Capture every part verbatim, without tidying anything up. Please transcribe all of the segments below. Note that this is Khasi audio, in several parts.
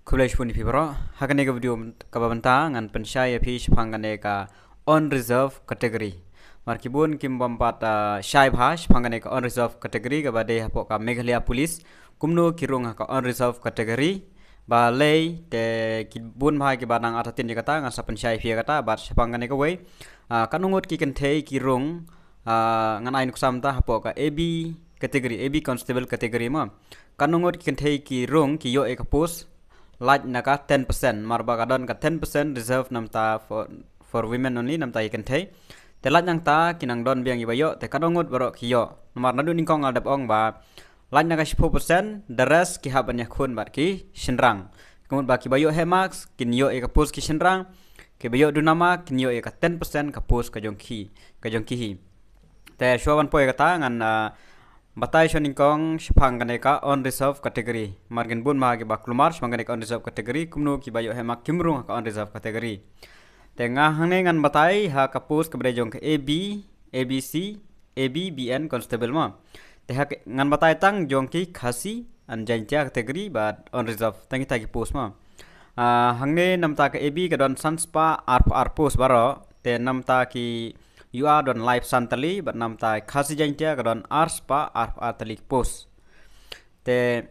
Khublei shibun ïa phi baroh. Ha kane ka video kaba mynta ngan pynshai ïa phi shaphang kane ka unreserved category. Namar ki bun kim bym pat, ah, shai bha shaphang kane ka unreserved category kaba dei hapoh ka Meghalaya Police. Kumno ki rung ha ka unreserved category. Balei te ki bun bha kiba nang artatien ïa kata, ngan sa pynshai ïa phi ïa kata, bad shaphang kane kawei. Ah, katno ngut ki kynthei ki rung, ah, ngan ai nuksa mynta hapoh ka A B category, A B constable category mo. Katno ngut ki kynthei ki rung ki ïoh ïa ka post, lait na ka ten percent, namar ba ka don ka ten percent reserve namar ta for, for women only, namar ta ki kynthei. Te lait nangta ki nang don biang kiba ïoh, te katno ngut baroh ki ïoh. Namar naduh nyngkong nga la dep ong ba lait na ka shiphew percent, the rest ki hap ban ïakhun bad ki shynrang. Ka mut ba kiba ïoh heh marks kin ïoh ïa ka post ki shynrang, kiba ïoh duna mark kin ïoh ïa ka ten percent ka post ka jong ki, ka jong ki hi. Te shuwa ban poi ïa kata ngan, ah, batai shuwa nyngkong shaphang kane ka unreserved category. Namar kin bun bha kiba kulmar shaphang kane ka unreserved category, kumno kiba ïoh heh mark kim rung ha ka unreserved category. Te nga hangne ngan batai ha ka post kaba dei jong ka A B, A B C, A B B N constable mo. Te ha ka, ngan batai tang jong ki Khasi and Jaintia category bad unreserved, tang kita ki post mo. Ah, hangne namar ta ka A B ka don san spah arphew ar post baroh, te namar ta ki U R don laiphew san tylli, bad namar ta Khasi Jaintia ka don ar spah arphew ar tylli ki post. Te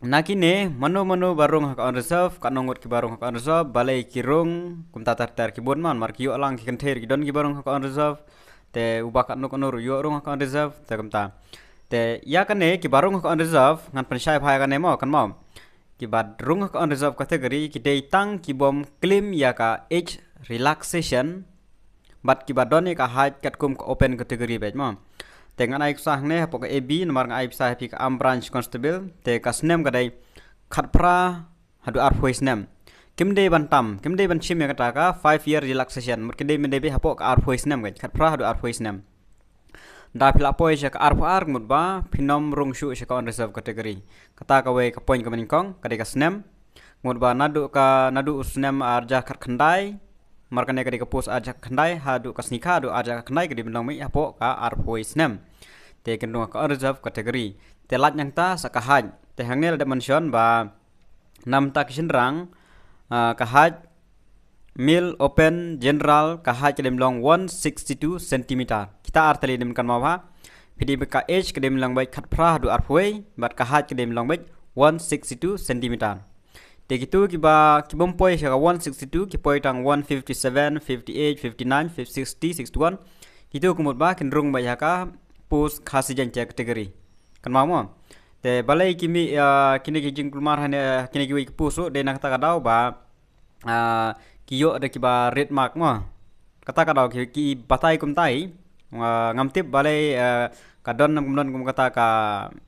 na kine, mano mano ba rung ha ka unreserved, katno ngut kiba rung ha ka unreserved, balei ki rung, kumta ter ter ki bun mo, namar ki ïoh lang ki kynthei ruh ki don kiba rung ha ka unreserved. Te uba katno katno ruh ïoh rung ha ka unreserved, te kumta. Te ïa kane kiba rung ha ka unreserved, ngan pynshai bha ïa kane mo, kan mo. Kiba rung ha ka unreserved category, ki dei tang ki bym claim ïa ka age relaxation, bad kiba don ïa ka height katkum ka open category beit mo. Te ngan ai pisa hangne hapoh ka A B, namar nga ai pisa ha phi ka armed branch constable, te ka snem ka dei khatphra haduh arphew snem. Kim dei ban tam, kim dei ban shim ïa kata ka five year relaxation, mut kim dei ban dei beit hapoh ka arphew snem, ka khatphra haduh arphew snem. Da phi la poi sha ka arphew ar, mut ba phin ym rung shuh sha ka unreserved category. Kata kawei ka point kaba nyngkong, ka dei ka snem. Mut ba naduh ka, naduh u snem ar hajar khatkhyndai, namar kane ka dei ka post ar hajar khatkhyndai, haduh ka sngikha, haduh ar hajar khatkhyndai, ka dei ban long beit hapoh ka arphew snem. Te kin rung ha ka unreserved category. Te lait nangta sa ka height. Te hangne la dep mention ba namar ta ki shynrang, ah, ka height male open general ka height ka dei ban long one sixty-two centimeter. Kita ar tylli dei ban kynmaw bha. Phi dei beit ka age ka dei ban long beit khatphra haduh arphew, bad ka height ka dei ban long beit one sixty-two centimeter. Te kitu kiba, ki bym poi sha ka one sixty-two, ki poi tang one fifty-seven, fifty-eight, fifty-nine, fifty, sixty, sixty-one. Kitu ka mut ba kin rung beit ha ka post Khasi Jaintia category. Kynmaw mo. Te balei ki mih, ah, kine ki jingkulmar hangne, kine kiwei ki post ruh, dei na kata ka daw ba, ah, ki ïoh da kiba red mark mo. Kata ka daw ki, ki batai kumta hi. Ah, ngam tip balei, ah, ka don ne ym don kum kata ka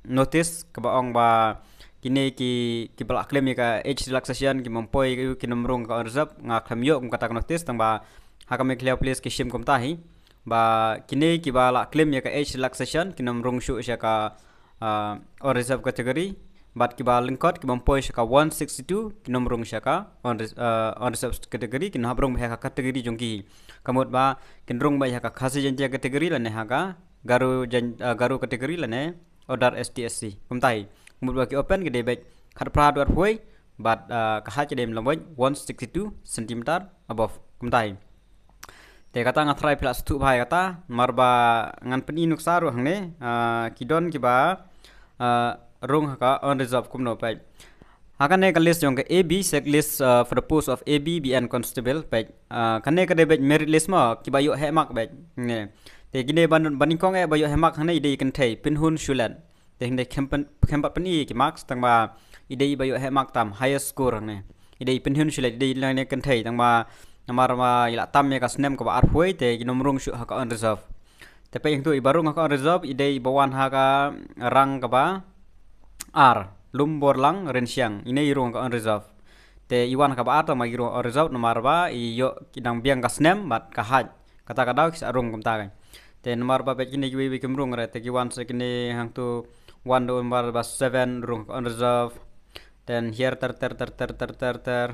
notice kaba ong ba kine ki, kiba la claim ïa ka age relaxation, ki bym poi, ki nym rung ha ka unreserved, nga khlem ïoh kum kata ka notice, tang ba ha ka Meghalaya Police ki shim kumta hi. Ba kine kiba la claim ïa ka age relaxation, ki nym rung shuh sha ka, ah, unreserved category, bad kiba lyngkot, ki bym poi sha ka one sixty-two, ki nym rung sha ka unres-, ah, unreserved category, kin hap rung beit ha ka category jong ki. Ka mut ba kin rung beit ha ka Khasi Jaintia category lane ha ka Garo Jain-, ah, Garo category lane other S T S C. Kumta hi. Ka mut ba ki open ki dei beit khatphra haduh arphew, bad, ah, ka height ki dei ban long beit one sixty-two centimeter above. Kumta hi. Te kata nga tharai phi la sngewthuh bha ïa kata, namar ba ngan pyni nuksa ruh hangne, ah, ki don kiba, ah, rung ha ka unreserved kumno peit. Ha kane ka list jong ka A B, select list, ah, for the post of A B B N constable peit. Ah, kane ka dei beit merit list mo, kiba ïoh heh mark beit. Ne. Te kine ban, ba nyngkong eh ba ïoh heh mark hangne i dei i kynthei, Pynhun Shulet. Te hangne khlem pyn-, khlem pat pyni ki marks, tang ba i dei iba ïoh heh mark tam, highest score hangne. I dei i Pynhun Shulet, i dei i lane kynthei, tang ba namar ba i la tam ïa ka snem kaba arphew, te ki nym rung shuh ha ka unreserved. Te peit hangtu iba rung ha ka unreserved, i dei iba wan ha ka rank kaba ar, Lumborlang Rynsiang, ine i rung ha ka unreserved. Te i wan ha kaba ar tang ba i rung ha ka unreserved, namar ba i ïoh ki dang biang ka snem bad ka height. Kata ka daw ki sa rung kumta ka. Te namar ba peit kine kiwei kiwei kim rung re, te ki wan sa kine hangtu, wan da u nambar ba seven rung ha ka unreserved. Then here ter ter ter ter ter ter ter.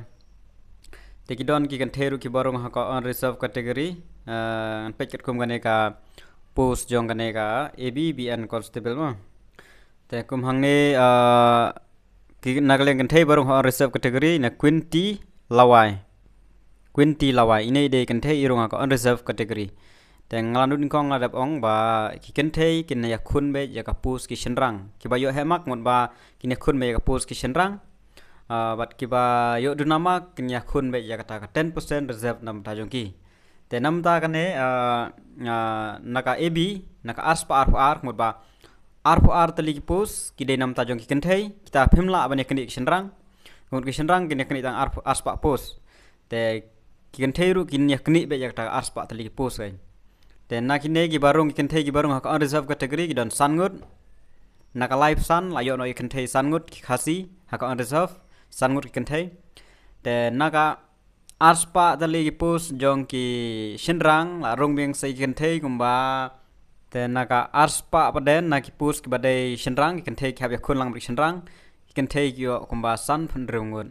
Te ki don ki kynthei ruh kiba rung ha ka unreserved category. Eh, ngan peit katkum kane ka post jong kane ka A B B N constable mo. Te kum hangne, eh, Ki na ka liang kynthei ba rung ha unreserved category na Quinty Lawai. Quinty Lawai. Ine i dei kynthei i rung ha ka unreserved category. Te nga la nud nyngkong la dep ong ba ki kynthei kin ïakhun beit ïa ka post ki shynrang. Kiba ïoh heh mark mut ba kin ïakhun beit ïa ka post ki shynrang. Ah, bad kiba ïoh duna mark kin ïakhun beit ïa kata ka ten percent reserve namta jong ki. Te namta kane, ah, ah, na ka A B, na ka arspah arphew ar, mut ba arphew ar tylli ki post ki dei namta jong ki kynthei, kita phim lah ban ïaknieh ki shynrang. Mut ki shynrang kin ïaknieh tang arphew, arspah post. Te ki kynthei ruh kin ïaknieh beit ïa kata arspah tylli ki post kai. Te na kine kiba rung ki kynthei kiba rung ha ka unreserved category ki don san ngut. Na ka laiphew san la ïoh noh ïa ki kynthei san ngut ki Khasi ha ka unreserved, san ngut ki kynthei. Te na ka arspah tylli ki post jong ki shynrang la rung biang sa ïa ki kynthei kumba. Te na ka arspah pat de na ki post kiba dei shynrang, ki kynthei ki hap ïakhun lang bad ki shynrang, ki kynthei ki ïoh kumba sanphew hynriew ngut.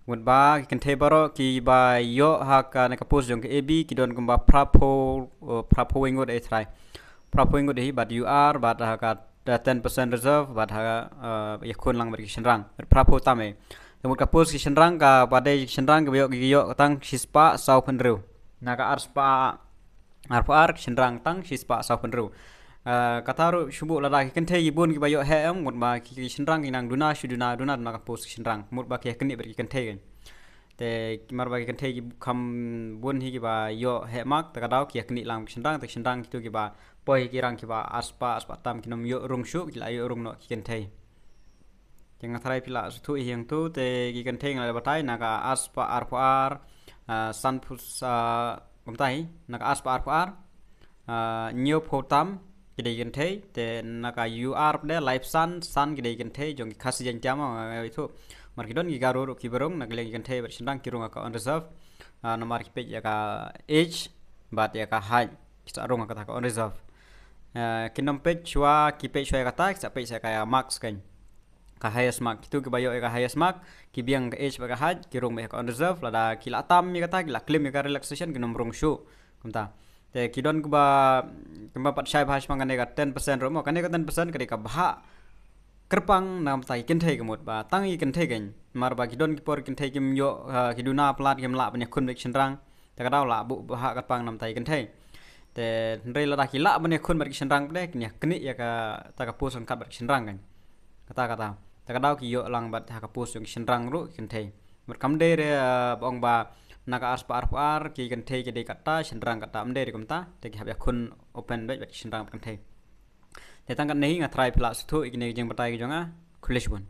Mut ba ki kynthei baroh kiba ïoh ha ka, na ka post jong ka A B ki don kumba phraphew, uh, phraphew wei ngut, eh, trai. Phraphew wei ngut hi bad U R bad ha ka, uh, ten percent reserve bad ha ka, uh, ïakhun lang bad ki shynrang. Bad phraphew tam, eh. Te mut ka post ki shynrang, kaba dei ki shynrang kiba ïoh, ki ïoh tang shispah sawphew hynriew. Na ka arspah arphew ar, ki shynrang tang shispah sawphew hynriew. Ah, kata ruh shu buh lada ki kynthei ki bun kiba ïoh heh em, mut ba ki, ki shynrang ki nang duna, shu duna, duna, duna ka post ki shynrang. Mut ba ki ïaknieh bad ki kynthei kan. Te mar ba ki kynthei ki kham bun hi kiba ïoh heh mark, te ka daw ki ïaknieh lang ki shynrang, te ki shynrang kitu kiba poi ki rang kiba arspah, arspah tam kin ym ïoh rung shuh, ki la ïoh rung noh ki kynthei. Te nga tharai phi la sngewthuh hi hangtu, te ki kynthei nga la batai na ka arspah arphew ar, ah, sanphew, ah, kumta hi, na ka arspah arphew ar, ah, hynñiewphew tam ki dei kynthei, te na ka U R pat de laiphew san, san ki dei kynthei jong ki Khasi Jaiñtia mo, nga, nga ithuh. Mar ki don ki Garo ruh kiba rung, na ka liang ki kynthei bad shynrang ki rung ha ka unreserved, ah, namar ki peit ïa ka age bad ïa ka height, ki sa rung ha kata ka unreserved. Ah, kin ym peit shuwa, ki peit shuwa ïa kata, ki sa peit sa ïa ka marks kan. Ka highest mark, kitu kiba ïoh ïa ka highest mark, ki biang ka age bad ka height, ki rung beit ha ka unreserved, lada ki la tam ïa kata, ki la claim ïa ka relaxation, kin ym rung shuh, kumta. Te ki don kiba, kiba pat shai bha shaphang kane ka ten percent ruh mo, kane ka ten percent ka dei ka bhah kyrpang namta ki kynthei ka mut ba tang ki kynthei kan. Mar ba ki don ki por kynthei kim ïoh, ah, ki duna palat kim lah ban ïakhun bad ki shynrang. Te ka daw la buh bhah kyrpang namta ki kynthei. Te hynrei lada ki lah ban ïakhun bad ki shynrang pat de, kin ïaknieh ïa kata ka post ryngkat bad ki shynrang kan. Kata, kata. Te ka daw ki ïoh lang bad ha ka post jong ki shynrang ruh ki kynthei. Bad kam dei re, eh, ba ong ba na ka arspah arphew ar ki kynthei ki dei katta, shynrang katta, ym dei re kumta. Te ki hap ïakhun open beit bad ki shynrang bad kynthei. Te tang katne hi, nga tharai phi la sngewthuh ïa kine ki jingbatai ki jong nga. Khublei shibun.